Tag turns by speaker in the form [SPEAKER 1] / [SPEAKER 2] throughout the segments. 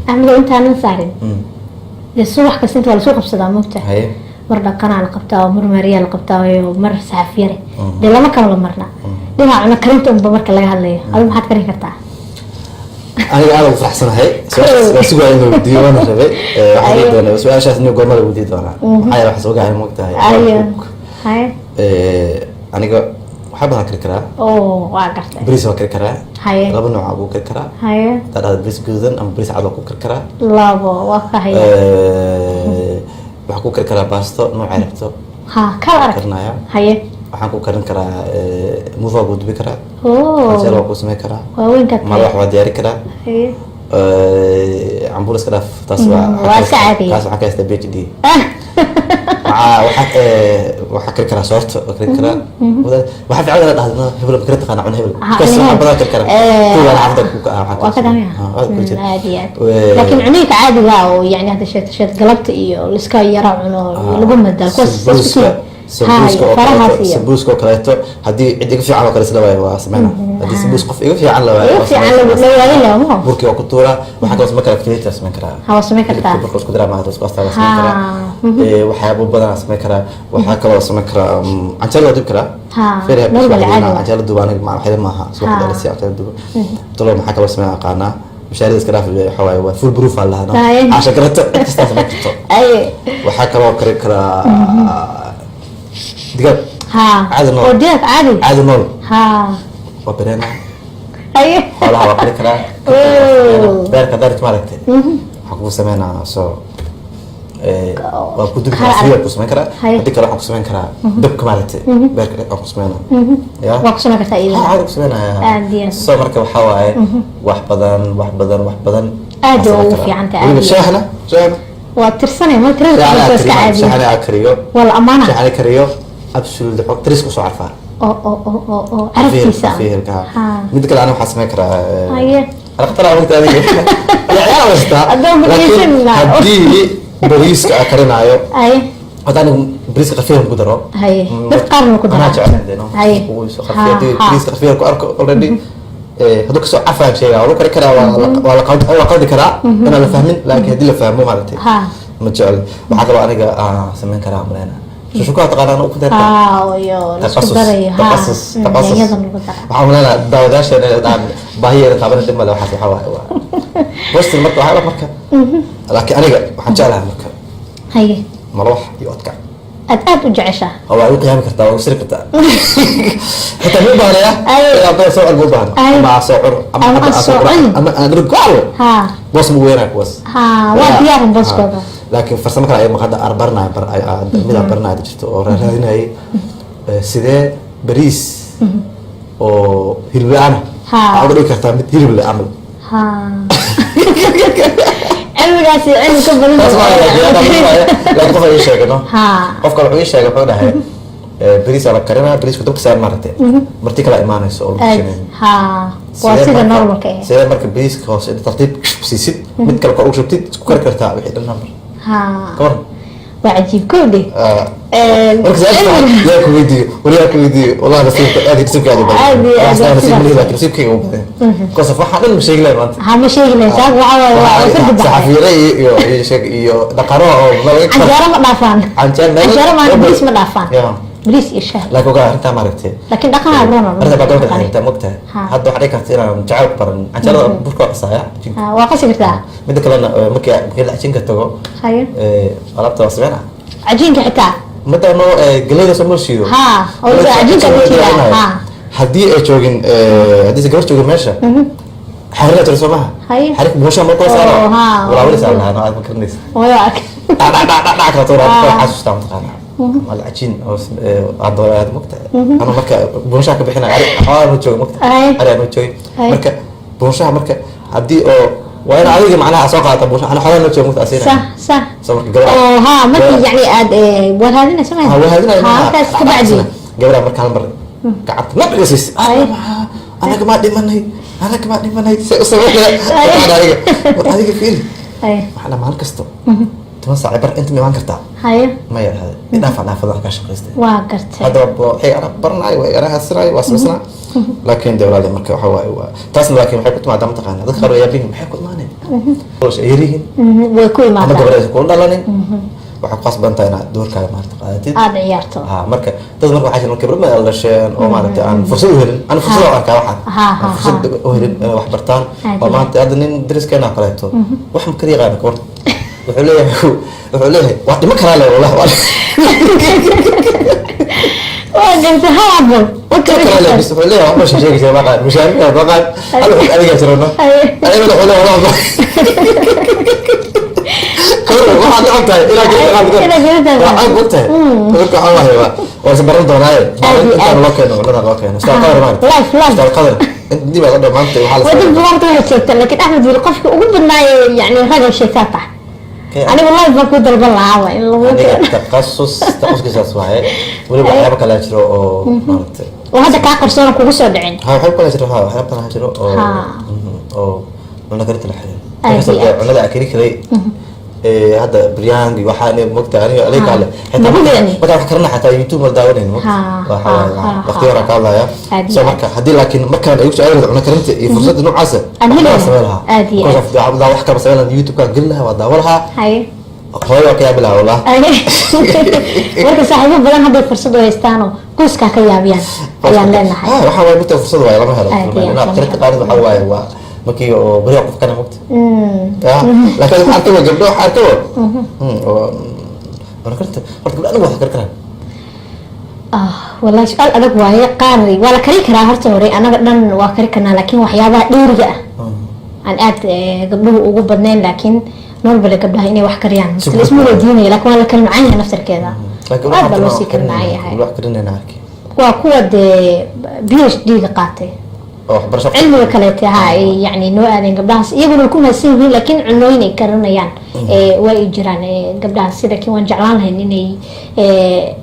[SPEAKER 1] Axmedow, intaanan saarin, dee subax kasta inta waa lasoo qabsadaa, moogta?
[SPEAKER 2] Haye.
[SPEAKER 1] Mar dhaqanaa la qabtaa oo mar maariyaa la qabtaa oo mar saxafiyare, dee lama kala la marna. Dhinaca cuno karinta unba marka laga hadlayo, adigu maxaad karin kartaa?
[SPEAKER 2] Aniga aad ugu faraxsanahay su-aashaas. Waa sugaya inuu weydiiyo, waana rabay. Waxaan dhihi doonaa su-aashaas inuu goorma la weydiin doonaa, maxaa yeele waxaa soo gahay, moogtahay.
[SPEAKER 1] Ayo, haye.
[SPEAKER 2] Aniga waxaa badan kari karaa.
[SPEAKER 1] Oo, waa gartay.
[SPEAKER 2] Bariis waa kari karaa.
[SPEAKER 1] Haye.
[SPEAKER 2] Laba nooc buu kari karaa. Haddaa dhahda bariis guduudan ama bariis cad waa ku kari karaa.
[SPEAKER 1] Labo waa ka haya.
[SPEAKER 2] Waxaan ku kari karaa baasto noocay rabto.
[SPEAKER 1] Ha kala arag.
[SPEAKER 2] Karinaya. Waxaan ku karin karaa muufo waa ku dubi karaa. Canjeero waa ku samayn karaa.
[SPEAKER 1] Waaweynka.
[SPEAKER 2] Malawax waa diyaari karaa. Cambuur iska dhaaf, taas waa
[SPEAKER 1] Waa iska caadiya.
[SPEAKER 2] Taas waxaan ka haystaa PhD. Waxaa waxaa kari karaa soorta, waa kari karaa. Waxaa fiican inaad dhahdo hebel ma kari taqaana, cun hebel. Because waxaa badan kari karaa. Kuwa xaafadda ku ah waxaa.
[SPEAKER 1] Waa ka damaya.
[SPEAKER 2] Waa ku jira.
[SPEAKER 1] Aad iyo aad, laakiin cunooyinka caadiga ah oo yani hadda sheegto sheed galabta iyo liska yara cuno lagu madaal, kuwaas.
[SPEAKER 2] Sambuuska, sambuuska oo
[SPEAKER 1] farahaas
[SPEAKER 2] kaleeto
[SPEAKER 1] iyo
[SPEAKER 2] sambuuska oo kaleeto, haddii cid iga fiican oo kale isla waayo, waa sameyna. Haddii sambuus qof iga fiican la waayo,
[SPEAKER 1] iga
[SPEAKER 2] waa
[SPEAKER 1] fiican
[SPEAKER 2] sameynaa.
[SPEAKER 1] La waayay lama.
[SPEAKER 2] Burkii waa ku tuuraa. Waxaa kaloo samayn karaa fileta, samayn karaa.
[SPEAKER 1] Ha, waa samayn kartaa.
[SPEAKER 2] Hilibka burka isku daraa, maanta isku astaa, waa samayn karaa. Waxyaabo badan aan samayn karaa. Waxaa kaloo samayn karaa canjeero waa dubi karaa. Very happy.
[SPEAKER 1] Normal.
[SPEAKER 2] Subaxdii
[SPEAKER 1] Caadi waa.
[SPEAKER 2] Canjeero duba aniga waxyada maaha subaxdii dhalisi canjeero duba talo. Maxaa kaloo samayn aqaanaa? Mashaariida iska dhaaf, waxa waaye waa full proof aan lahaa. Caasha garato, cid kastaa samayn karto. Waxaa kaloo kari karaa digaag. Caadi nool.
[SPEAKER 1] Oo digaag caadi.
[SPEAKER 2] Caadi nool. Waa bereena. Xoolaha waa kari karaa. Beerka darit, maaragtay, waxaa kugu sameynaa soo waa ku dubi karaa. Saliid ku samayn karaa. Haddii kale waxaan ku samayn karaa dabka, maaragtay, beerka waan ku sameynaa ya.
[SPEAKER 1] Waa ku samayn kartaa iyadana.
[SPEAKER 2] Caadi ku sameynaya.
[SPEAKER 1] Aad iyo aad.
[SPEAKER 2] So marka waxaa waaye wax badan, wax badan, wax badan
[SPEAKER 1] Aad
[SPEAKER 2] waan
[SPEAKER 1] waa
[SPEAKER 2] samayn
[SPEAKER 1] ugu
[SPEAKER 2] karaa.
[SPEAKER 1] fiican tahay,
[SPEAKER 2] Weliba
[SPEAKER 1] aad iyo aad.
[SPEAKER 2] shaahna, shaahna.
[SPEAKER 1] Waa tirsanay ma tirada
[SPEAKER 2] shaahna
[SPEAKER 1] iska
[SPEAKER 2] kariyo
[SPEAKER 1] caadi.
[SPEAKER 2] Shaahna aan kariyo.
[SPEAKER 1] Waa la amaana.
[SPEAKER 2] Shaahna kariyo, absolutely tris usoo carfaa.
[SPEAKER 1] Oo caraftiisa.
[SPEAKER 2] Fiirka. Mid kale ana waxaa samayn karaa araqtara waqti adiga ciyaar haystaa.
[SPEAKER 1] Haddaan
[SPEAKER 2] laakiin
[SPEAKER 1] bariisin
[SPEAKER 2] haddii bariiska aan karinaayo, hadda anigu bariiska qafiif ku daro.
[SPEAKER 1] Dad qaarna ku
[SPEAKER 2] anaa
[SPEAKER 1] daraa.
[SPEAKER 2] jeclaan dee, no. Qafiif haddii bariiska qafiif ku arko already, hadduu kasoo cafaan sheegaa, waa lagu kari karaa, waa la qaldi karaa inaan la fahmin, laakiin haddii la fahmo, maaragtay, ma jecel. Waxaa kaloo aniga aan samayn karaa maleyna shushukaa, taqaanaan u ku dartaa.
[SPEAKER 1] Ha, iyo la isku
[SPEAKER 2] taqasus
[SPEAKER 1] darayo, ha.
[SPEAKER 2] Taqasus, taqasus.
[SPEAKER 1] Yaanyadan lagu daraa.
[SPEAKER 2] Waxaan maleynayaa daawadayaasheena inay dhahaan baahiyeena taaban dhib male. Waxaas waxaa waaye waa boston marka waxaa marka, laakiin aniga waxaan jeclahay marka malawax iyo odkac.
[SPEAKER 1] Aad aad u jeceshaa.
[SPEAKER 2] Oo waa igu qiyaami kartaa, waa igu siri kartaa, xitaa ma u baahnaya inaan dad soo cun, ma u baahno. Ama aan soo cuno ama
[SPEAKER 1] Ama
[SPEAKER 2] hadda aan soo
[SPEAKER 1] soo
[SPEAKER 2] cuno
[SPEAKER 1] cun.
[SPEAKER 2] ama aan dhib ku cabo. Boos ma weynaa kuwaas.
[SPEAKER 1] Ha, waa diyaarin booskooda.
[SPEAKER 2] Laakiin farsamo kale ay hadda aan baranaya, mid aan baranaya jirto oo raadinayay. Sidee bariis oo hilib la-aan ah uga dhigi kartaa mid hilib leh camal?
[SPEAKER 1] Ha, cilmigaasi cilmi ka badan.
[SPEAKER 2] Taas waa laakiin qof ii sheegay, no. Qofka wuxuu ii sheegay, wuxuu dhahay bariis aa la karinaa, bariisku dabka saar, maaragtay, marti kala imaanayso oo lagu
[SPEAKER 1] Aad
[SPEAKER 2] shiinayo.
[SPEAKER 1] Ha, waa
[SPEAKER 2] Sidee
[SPEAKER 1] sida normalka eh.
[SPEAKER 2] Sidee marka bariiska hoose inta tartiib siisid, mid kale kor ugu shubtid, isku kari kartaa wixii dhan number ka waran?
[SPEAKER 1] Waa cajiib kowdhe.
[SPEAKER 2] Marka su-aasha yaa ku weydiiyo, war yaa ku weydiiyo, wallahi nasiibka aad, nasiibka aad u badan.
[SPEAKER 1] Aad iyo aad.
[SPEAKER 2] Waxaas
[SPEAKER 1] waa
[SPEAKER 2] nasiib
[SPEAKER 1] sidaas.
[SPEAKER 2] ma lihi, laakiin nasiibkayga u badan because of waxaan dhan ma sheegi lahayn maanta.
[SPEAKER 1] Ha, ma sheegi lahayn, sabab waxaa waaye waa fardi baxay.
[SPEAKER 2] Saxafiyiin iyo iyo sheeg iyo dhaqano oo
[SPEAKER 1] Canjeero ma dhaafaan.
[SPEAKER 2] Canjeero
[SPEAKER 1] Canjeero maana bariis ma dhaafaan. Bariis iyo shaah.
[SPEAKER 2] Laakiin ogaa arrintaa, maaragtay.
[SPEAKER 1] Laakiin dhaqanaa roon.
[SPEAKER 2] Arrinta baa doonka xiriirta, mogtahay. Hadda waxaa dhici karta inaan jacayl ku baran canjeerada burka waa qasaaya cajiinka.
[SPEAKER 1] Ha, waa qasi kartaa.
[SPEAKER 2] Midda kalena markii la cajiinka tago, alaabta waa sameyna.
[SPEAKER 1] Cajiinka xitaa.
[SPEAKER 2] Midda no galeyda soo ma shiido.
[SPEAKER 1] Ha, oo cajiinka la shiidaa, ha.
[SPEAKER 2] Haddii ay joogin, haddii gabar joogin meesha, xariira jira soo maha? Xariir buunsha markoo saaro.
[SPEAKER 1] Oo, ha.
[SPEAKER 2] Walaawalisaa lahaa, no, aad ma karinaysa.
[SPEAKER 1] Waa ark.
[SPEAKER 2] Dhac dhac dhac dhac dhac kala tuura. Waxaa xasuustaa, mataqaanaa, mal cajiin oo aad doora aad mogtahay, ama marka buunshaha ka bixinaya ari xoolaha noo jooga, mogtahay. Ari noo joogay. Marka buunshaha, marka haddii oo waa in adiga macnaha soo qaadata buunshaha, ana xoolaha noo jooga, mogtahay, asiinaya.
[SPEAKER 1] Sax sax.
[SPEAKER 2] Soo marka gabar
[SPEAKER 1] Oo ha, markii yani aad waad raadinaysa ma?
[SPEAKER 2] Ha, waa haadinaya.
[SPEAKER 1] Ha, markaas ka bacdi.
[SPEAKER 2] Gabadha marka hal mar gacanta nabiga siis, anaga maa dhimanay, anaga maa dhimanay, se u sameynaya adiga, war adiga fiiri. Waxaa dhaa maalin kasto 10 saac bar inta ma imaan kartaa? Maya, dhahday, idhaaf dhaafada kaa shaqaystay.
[SPEAKER 1] Waa gartay.
[SPEAKER 2] Hadda waxay ana baranayo, waa ana hadsanayo, waa samaysana, laakiin dee walaali, marka waxa waaye waa taasna, laakiin waxay ku timaadaa, mataqaana, dadka qaar waa yaabihin, maxay ku imaaneen? Ay yaryihiin
[SPEAKER 1] Way ku
[SPEAKER 2] ama
[SPEAKER 1] imaataa.
[SPEAKER 2] Gabar aysan kula dhalanin, waxaa ku qasban tahay inaad doorkaaga maarata qaadatid.
[SPEAKER 1] Aada ciyaarto.
[SPEAKER 2] Ha, marka dad marka waxaa jira khibrad ma dhasheen oo maaragtay aan fursad u helin, aan fursad u arkaa waxaan
[SPEAKER 1] Ha,
[SPEAKER 2] aan
[SPEAKER 1] ha,
[SPEAKER 2] fursad u helin inay wax bartaan.
[SPEAKER 1] Aad
[SPEAKER 2] Oo
[SPEAKER 1] iyo
[SPEAKER 2] maanta hadda nin dariskeena kaleeto wax ma kala yaqaano kor, wuxuu leeyahay waa dhimo karaa le wallahi waa
[SPEAKER 1] Waa gartay, hal cabal.
[SPEAKER 2] Dhimo karaa le bis. Wuxuu leeyahay wax ma sheegi jira, maqaan mushaariga maqaan hal wuxuu adiga jirano. Adiga wuxuu leeyahay wallahi kor waxaad la ogtahay ilaa
[SPEAKER 1] Ilaa kala taqaan.
[SPEAKER 2] Waa aad ogtahay. Marka waxaa waaye waa is baran doonaaye
[SPEAKER 1] Aad iyo
[SPEAKER 2] intaan
[SPEAKER 1] aad.
[SPEAKER 2] loo keeno, cunnada loo keeno Ustaad Qadar maaragtay.
[SPEAKER 1] Live, live.
[SPEAKER 2] Ustaad Qadar inta dib aad dhamaantay waxaa la
[SPEAKER 1] Wadad buugaagta waxay sheegtaa, laakiin Axmed weli qofka ugu badnaaye yani ragga sheegtaa tahay. Anigu live baan ku dalban lahaa waa in lagu
[SPEAKER 2] Aniga
[SPEAKER 1] keeno.
[SPEAKER 2] Taqasuskiisaas waaye. Weliba waxyaabo kale jiro oo maaragtay
[SPEAKER 1] Oo hadda kaa qarsoona kugu soo dhicin.
[SPEAKER 2] Ha, waxyaabo kale jiro, ha, waxyaabo kale jiro oo oo cunno karinta la xiriiro.
[SPEAKER 1] Aad
[SPEAKER 2] Inkastoo
[SPEAKER 1] iyo
[SPEAKER 2] dee
[SPEAKER 1] aad.
[SPEAKER 2] cunnada aan kari karay hadda biryaan iyo waxaa mogta aniga alayka alle xitaa
[SPEAKER 1] Nagu leeni.
[SPEAKER 2] Markaan wax karana xataa YouTube ma daawanayno. Waxa waaye waqti yar aan ka hadlaya.
[SPEAKER 1] Aad iyo
[SPEAKER 2] So
[SPEAKER 1] aad.
[SPEAKER 2] marka haddii laakiin markaan ay jecel cunno karinta iyo fursadda noocaasa
[SPEAKER 1] Aan heli
[SPEAKER 2] waxbaan
[SPEAKER 1] lahaa.
[SPEAKER 2] samayn lahaa.
[SPEAKER 1] Aad iyo
[SPEAKER 2] Because of wax kala samayn lahaa, YouTube-kaan geli lahaa, waa daawo lahaa. Hooyo waa ka yaabi lahaa wallah.
[SPEAKER 1] Marka saaxiibo badan hadday fursad u haystaanoo qoyskaa ka yaabiyaan ayaan leenahay.
[SPEAKER 2] Ha, waxaa waaye mugta fursad waaye lama helo.
[SPEAKER 1] Aad iyo aad,
[SPEAKER 2] Inaad
[SPEAKER 1] lama
[SPEAKER 2] karinta
[SPEAKER 1] helo.
[SPEAKER 2] qaadid waxaa waaye waa markii oo beriga qof kana mugta. Ya, laakiin waxaa arkay gabdho, waxaa arkay oo cunno karinta horta gabdho anigu wax kari karaan.
[SPEAKER 1] Ah, wallahi su-aal adag waaye. Qaar waa la kari karaa horta hore, anaga dhan waa kari karnaa, laakiin waxyaabaha dheeriga ah aan aad gabdhuhu ugu badnayn, laakiin normally gabdhaha inay wax kariyaan
[SPEAKER 2] Si
[SPEAKER 1] la isma weydiinayo, laakiin waa la kala macaan yahay naftarkeeda.
[SPEAKER 2] Laakiin
[SPEAKER 1] Aad baa loo sii kala macaan yahay.
[SPEAKER 2] Wax karinayna arkay.
[SPEAKER 1] Waa kuwa dee PhD ga qaatay
[SPEAKER 2] Oo waxbarasho.
[SPEAKER 1] Cilmiga kaleete ha ay yani noo aadeen gabdhahaas, iyaguna way ku mahadsan yihiin, laakiin cunooyin ay karinayaan waa ay jiraan gabdhahaas, laakiin waan jeclaan lahayn inay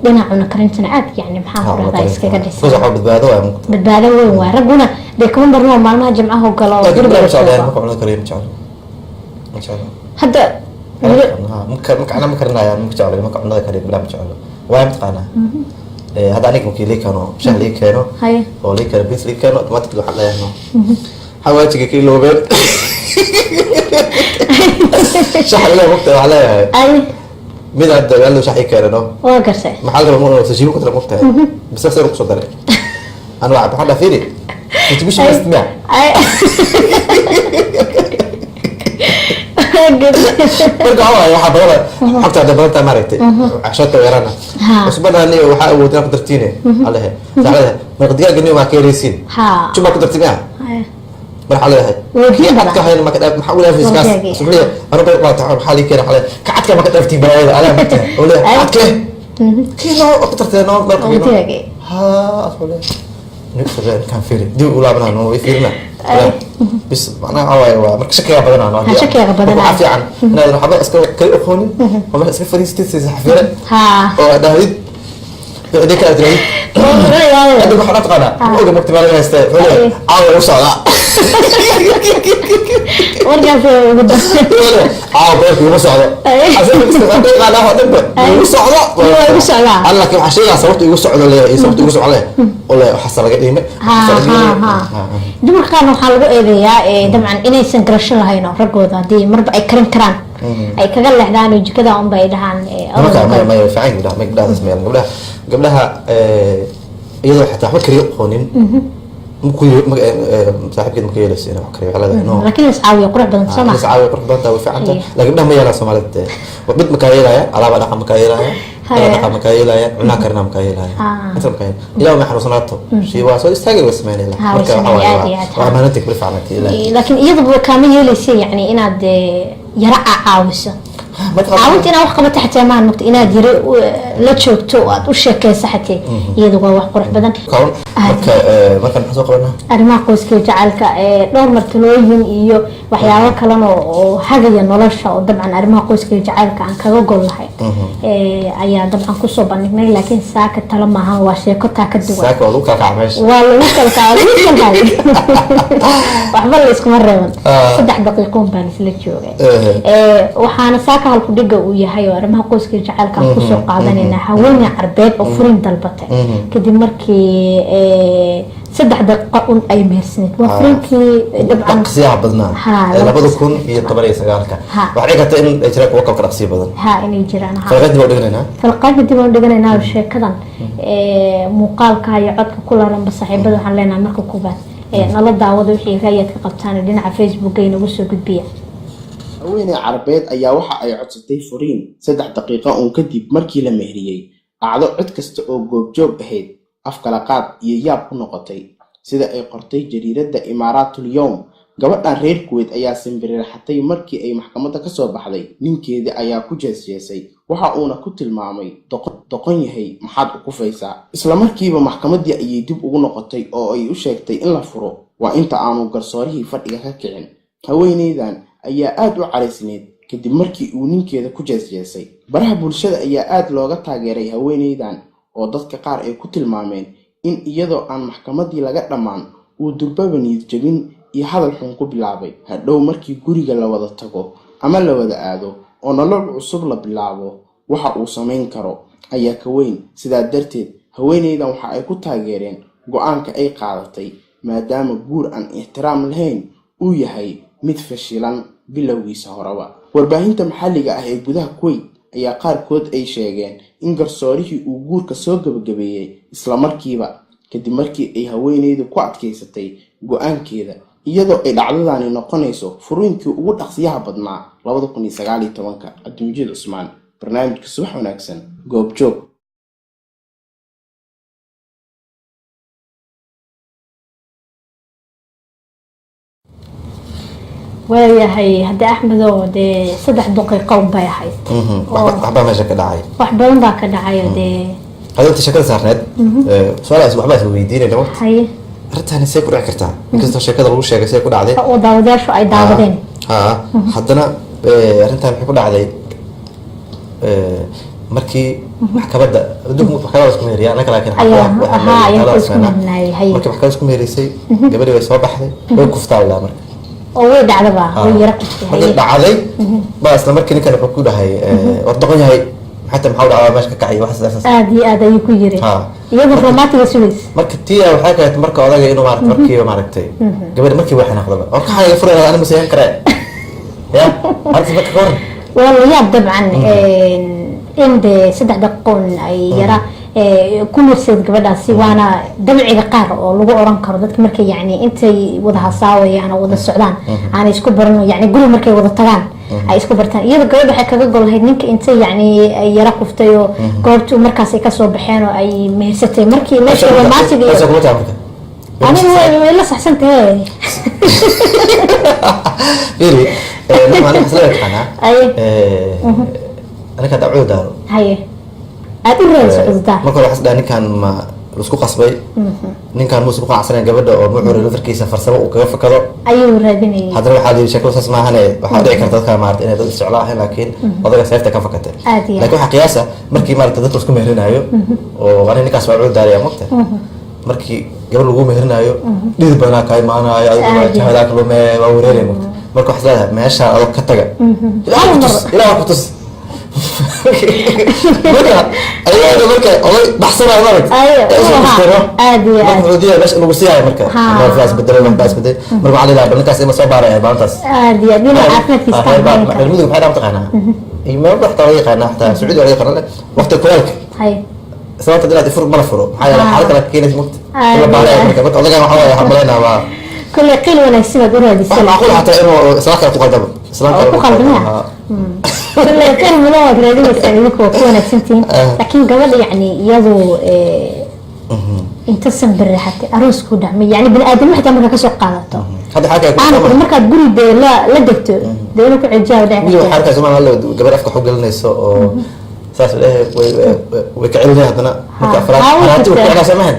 [SPEAKER 1] dhinaca cuno karintana aad yani maxaan ku dhahdaa iskaga
[SPEAKER 2] Because
[SPEAKER 1] dhisan.
[SPEAKER 2] Waxaa badbaado waaye mugta.
[SPEAKER 1] Badbaado weyn waay, ragguna dee kama barno maalmaha jimcaha oo galo oo
[SPEAKER 2] Laakiin
[SPEAKER 1] guriga
[SPEAKER 2] gabdhaha
[SPEAKER 1] la
[SPEAKER 2] ma jeclaan
[SPEAKER 1] joogo.
[SPEAKER 2] marka cunada kariyo, ma jeclo, ma jeclo.
[SPEAKER 1] Hadda
[SPEAKER 2] Ha, marka ana ma karinayaan, ma jeclo marka cunada kariyo gabdhaha ma jeclo. Waayo mataqaanaa, hadda aniga markii lii keeno shah lii keeno oo lii keeno bis lii keeno, automatically waxaan leeyahay no xawaajiga ka iloobeen shax ilaa mugta waxaan leeyahay. Mid hadda yaallo shax ii keeno no.
[SPEAKER 1] Waa gartay.
[SPEAKER 2] Maxaa la rabaa sashiimo ku dara mugtahay bas sir ku soo daray ana waxaa dhahaa fiiri contribution best miya.
[SPEAKER 1] Waa gartay.
[SPEAKER 2] Marka waxaa waaye waxaa badan xogta hadda badan tahay maaragtay cashoodka yarana cusbada aniga waxaa awood inaa ku dartiine alehe saacadaha marka digaaga niyo maa ka yaraysiin jubaa ku darti miya. Mar waxaa leeyahay
[SPEAKER 1] Weydiin
[SPEAKER 2] kii
[SPEAKER 1] badan.
[SPEAKER 2] cadka hayna maka dhaaf maxaa u leeyahay kaas.
[SPEAKER 1] Warkeegii.
[SPEAKER 2] Wuxuu leeyahay anu bay qaata maxaa lii keena xalay ka cadka maka dhaaftiin balaayada adaa mata oo leeyahay cadke kii noo ku dartee noo marka
[SPEAKER 1] Warkeegii.
[SPEAKER 2] Ha asoo leeyahay ninka kan fiiri dib u laabanaa noo way fiirina bis macnaha waxaa waaye waa marka shakigaa badanaa noo.
[SPEAKER 1] Ha, shakiga badanaa.
[SPEAKER 2] Waxaa fiican inaadan waxba iska kali aqoonin oo meesha iska fadhiisatid si saxafiire oo aad dhahdid cidii kale aad tirahdid hadda waxaa taqaanaa ma oga mugti baa laga haystee wuxuu leeyahay caawa u socdaa.
[SPEAKER 1] Warkaas ugu dambeyn.
[SPEAKER 2] Caawa beerka iguma socdo. Dhanba igu socdo.
[SPEAKER 1] Waa igu socdaa.
[SPEAKER 2] Alla laakiin waxaa sheegaa sababta igu socdo leeyahay iyo sababta igu socdo leeyahay oo leeyahay waxaasa laga dhiimay
[SPEAKER 1] Ha
[SPEAKER 2] waxaasa laga
[SPEAKER 1] ha
[SPEAKER 2] dhiimay.
[SPEAKER 1] Ha, dumarka qaarna waxaa lagu eedeeyaa dabcan inaysan garasho lahayn oo raggooda haddii marba ay karin karaan ay kaga leexdaan oo jikada unba ay dhahaan
[SPEAKER 2] Nimanka
[SPEAKER 1] orodka.
[SPEAKER 2] maya maya fiican gabdhaha may gabdhaha sameeyaan gabdhaha iyadoo xataa waxba kariyo aqoonin maku saaxiibkeed ma ka yeelayso inay wax kariyo, waxaa leedahay no.
[SPEAKER 1] Laakiin is caawiya qurux badan soo
[SPEAKER 2] is
[SPEAKER 1] maha?
[SPEAKER 2] Caawiya qurux badan tahay, way fiican tahay, laakiin gabdhaha ma yeelaan Soomaalida mid makaa yeelaya, alaaba dhaqa makaa yeelaya, dhala dhaqa makaa yeelaya, cunaa karina makaa yeelaya, inta makaa yeelaya ilaa ma xanuunsanaato shii waa soo istaagay way sameynaya.
[SPEAKER 1] Ha, way
[SPEAKER 2] marka waxaa
[SPEAKER 1] sameynaya,
[SPEAKER 2] waaye
[SPEAKER 1] aad iyo aad,
[SPEAKER 2] waa
[SPEAKER 1] ha.
[SPEAKER 2] ammaanada kula fiicnatay ilaahay.
[SPEAKER 1] Laakiin iyaduba kaama yeelaysa yani inaad yara caawiso. Caawinta inaad wax qabato xataa maahan mugta inaad yara la joogto oo aad u sheekeyso xatee iyadu waa wax qurux badan.
[SPEAKER 2] Kawan marka markaan maxaan soo qabanaa?
[SPEAKER 1] Arrimaha qoyska iyo jacaylka dhowr martalooyin iyo waxyaabo kalena oo hagaya nolosha oo dabcan arrimaha qoyska iyo jacaylka aan kaga gol lahay ayaa dabcan kusoo bandhignay, laakiin saaka talo maahan, waa sheeko taa ka duwan.
[SPEAKER 2] Saaka waa lagu kala kaca meesha.
[SPEAKER 1] Waa lagu kala kacay, lagu kala kacay, waxba la iskuma reeban. 3 daqiiqoon baan isla joogay. Waxaana saaka Saaka halku dhiga uu yahay oo arrimaha qoyska iyo jacaylka aan kusoo qaadanayna, haweeney Carbeed oo furin dalbatay kadib markii 3 daqiiqo un ay mehersaneed, waa furinkii dabcan
[SPEAKER 2] dhaqsiyaha badnaa
[SPEAKER 1] Ha,
[SPEAKER 2] ee 2019-ka. Waxaa dhici karta in ay jiraan kuwo kale ka dhaqsiyo badan.
[SPEAKER 1] Ha, inay jiraan, ha.
[SPEAKER 2] Falqaad dib u dhiganaynaa.
[SPEAKER 1] Falqaadka dib aan dhiganaynaa sheekadan, muuqaalka iyo codka ku laranba. Saaxiibada waxaan leenahay, marka koobaad nala daawada, wixii ra'yaad ka qabtaan dhinaca Facebook ay nagu soo gudbiya.
[SPEAKER 3] Haweeney Carabeed ayaa waxa ay codsatay furiin 3 daqiiqo uun kadib markii la meheriyey, dhacdo cid kasta oo goobjoog ahayd afkala qaad iyo yaab ku noqotay. Sida ay qortay jariiradda Imaaraatul Yowm, gabadhan reer Kuweyt ayaa simbiriirxatay markii ay maxkamadda ka soo baxday. Ninkeedii ayaa ku jeesjeesay, waxa uuna ku tilmaamay doqon yahay, maxaad u kufaysaa? Isla markiiba maxkamaddii ayay dib ugu noqotay oo ay u sheegtay in la furo, waa inta aanu garsoorihii fadhiga ka kicin. Haweeneydan ayaa aad u caraysneyd kadib markii uu ninkeeda ku jeesjeesay. Baraha bulshada ayaa aad looga taageeray haweeneydan, oo dadka qaar ay ku tilmaameen in iyadoo aan maxkamaddii laga dhammaan uu durbaba niyad jabin iyo hadal xun ku bilaabay. Hadhow markii guriga la wada tago ama la wada aado oo nolol cusub la bilaabo, waxa uu samayn karo ayaa ka weyn. Sidaa darteed haweeneydan waxa ay ku taageereen go-aanka ay qaadatay, maadaama guur aan ixtiraam lahayn uu yahay mid fashilan bilowgiisa horeba. Warbaahinta maxalliga ah ee gudaha Kuwait ayaa qaarkood ay sheegeen in garsoorihii uu guurka soo gabagabeeyey isla markiiba kadib markii ay haweeneydu ku adkaysatay go-aankeeda, iyadoo ay dhacdadani noqonayso furiinkii ugu dhaqsiyaha badnaa 2019-ka. Cabdimajiid Cusmaan, barnaamijka Subax Wanaagsan, Goobjoog.
[SPEAKER 1] Waayahay, haddii Axmedow dee 3 daqiiqo un bay ahayd.
[SPEAKER 2] Waxbaa meesha ka dhacay.
[SPEAKER 1] Wax badan baa ka dhacayo dee.
[SPEAKER 2] Hada inta sheekada saarneed, su-aalaas waxbaa is weydiinayna waqti.
[SPEAKER 1] Haye.
[SPEAKER 2] Arrintani see ku dhici kartaa, inkastoo sheekada lagu sheegay see ku dhacday
[SPEAKER 1] oo daawadayaashu ay daawadeen?
[SPEAKER 2] Ha, haddana arrintan waxay ku dhacday markii maxkamadda adduunka maxkamadda isku meheriya annaka, laakiin
[SPEAKER 1] Ayaa ku isku meherinayay, haye.
[SPEAKER 2] Markii maxkamadda isku meherisay, gabadhii way soo baxday, way kuftaa ilaa marka.
[SPEAKER 1] Oo way dhacdaba, way yara kuftay.
[SPEAKER 2] Markay
[SPEAKER 1] Haye.
[SPEAKER 2] dhacday baa isla markii ninkan wuxuu ku dhahay, war doqon yahay, maxay tahay, maxaa u dhacdaa, meesha ka kacay, wax sidaas.
[SPEAKER 1] Aada iyo aad ayuu ku yiri. Iyadoo romantiga sugaysa.
[SPEAKER 2] Marka tii waxay keentay marka odaga inuu maaragtay markiiba maaragtay gabadha markii way xanaaqdaba, war kaxaa iga furaya, ani ma seexan karee ya arrintaas marka ka waran.
[SPEAKER 1] Waa la yaab dabcan in dee 3 daqiiqoon ay yara ku nursayd gabadhaasi, waana dabciga qaar oo lagu oran karo dadka markay yani intay wada hasaawayaan oo wada socdaan aanay isku baran, yani guri markay wada tagaan ay isku bartaan. Iyada gabadha waxay kaga gol lahayd ninka intay yani ay yara kuftay oo goobtu markaas ay kasoo baxeen oo ay mehersatay markii meesha romantiga
[SPEAKER 2] Meesha
[SPEAKER 1] iyo
[SPEAKER 2] kuma tahay marka.
[SPEAKER 1] Aniga way la saxsan tahay.
[SPEAKER 2] Fiiri, aniga xasla taqaanaa.
[SPEAKER 1] Aye.
[SPEAKER 2] Aniga hadda cudur daaro.
[SPEAKER 1] Haye, aad u raadso cudurdaar.
[SPEAKER 2] Marka hore waxaa is dhahay, ninkan ma isku qasbay, ninkan muusan ku qanacsanayn gabadha oo muxuu laftarkiisa farsamo uu kaga fakado
[SPEAKER 1] ayuu raadinayay.
[SPEAKER 2] Haddana waxaa la yidhi sheekadu saas maahane, waxaa dhici karta dadka maarata inay dad isjeclo ahayn, laakiin odaga seefta ka fakatay.
[SPEAKER 1] Aad iyo aad.
[SPEAKER 2] Laakiin waxaa qiyaasa markii maarata dadka isku meherinayo oo ani ninkaas waa cudur daaraya, mogta markii gabar lagu meherinayo dhidid badanaa kaa imaanayo, adigu
[SPEAKER 1] Aad iyo aad.
[SPEAKER 2] jahadaa kalume, waa wareeraya, mogta. Marka waxaad leedahay meesha adoo ka taga, ilaah ku tus, ilaah ku tus. Marka ayaga marka oday baxsanayo maaragta
[SPEAKER 1] Ayo,
[SPEAKER 2] ee usoo
[SPEAKER 1] uu ahaa.
[SPEAKER 2] kustero.
[SPEAKER 1] Aad iyo
[SPEAKER 2] Marka
[SPEAKER 1] aad.
[SPEAKER 2] wuxuu diidayaa meesha in lagu siiyaayo marka waxbaa isbedelay, waxbaa isbedelay. Marka waxaa la yidhaha bal ninkaas ima soo baaraya maalintaas.
[SPEAKER 1] Aad iyo aad inuu caafimaadkiisa ka
[SPEAKER 2] reer
[SPEAKER 1] hadlayn karo.
[SPEAKER 2] Mudug maxay dhaa mataqaanaa, iyo meel xataa laga yaqaanaa, xataa Sacuudi waa laga yaqaanaa waqtiga kuleelka.
[SPEAKER 1] Haye.
[SPEAKER 2] Sababta inaad ifur mala furo maxaa yeelay xaalad kale ka keenaysa, mugta in la
[SPEAKER 1] Aad
[SPEAKER 2] baaraya.
[SPEAKER 1] iyo aad.
[SPEAKER 2] Marka odagan waxaa waaye waxaan malaynaa waa
[SPEAKER 1] Kulley qiil wanaagsan baad u raadisay.
[SPEAKER 2] Wax macquul xataa inuu islaan kale ku qaldamo, islaan
[SPEAKER 1] Oo
[SPEAKER 2] kale
[SPEAKER 1] ku qaldamaya? Kulley qiil mudan waad raadinaysaan idinku, waa ku wanaagsantihiin. Laakiin gabadha yacni iyadu inta sanbirraxatay aroos ku dhacmay, yani bani aadamimo xitaa markaa kasoo qaadato
[SPEAKER 2] Hadda xaalka ay ku
[SPEAKER 1] aana kuri markaad guri dee la degto dee inuu ku cejiyaa dhici
[SPEAKER 2] Wiil waxaa
[SPEAKER 1] karta.
[SPEAKER 2] arkaysa Soomaaliya gabar afka xog gelinayso oo saas leeyahay, way ka celinaya haddana marka afraad
[SPEAKER 1] Way
[SPEAKER 2] haraati way
[SPEAKER 1] jirtaa.
[SPEAKER 2] ku celinaysa maahan.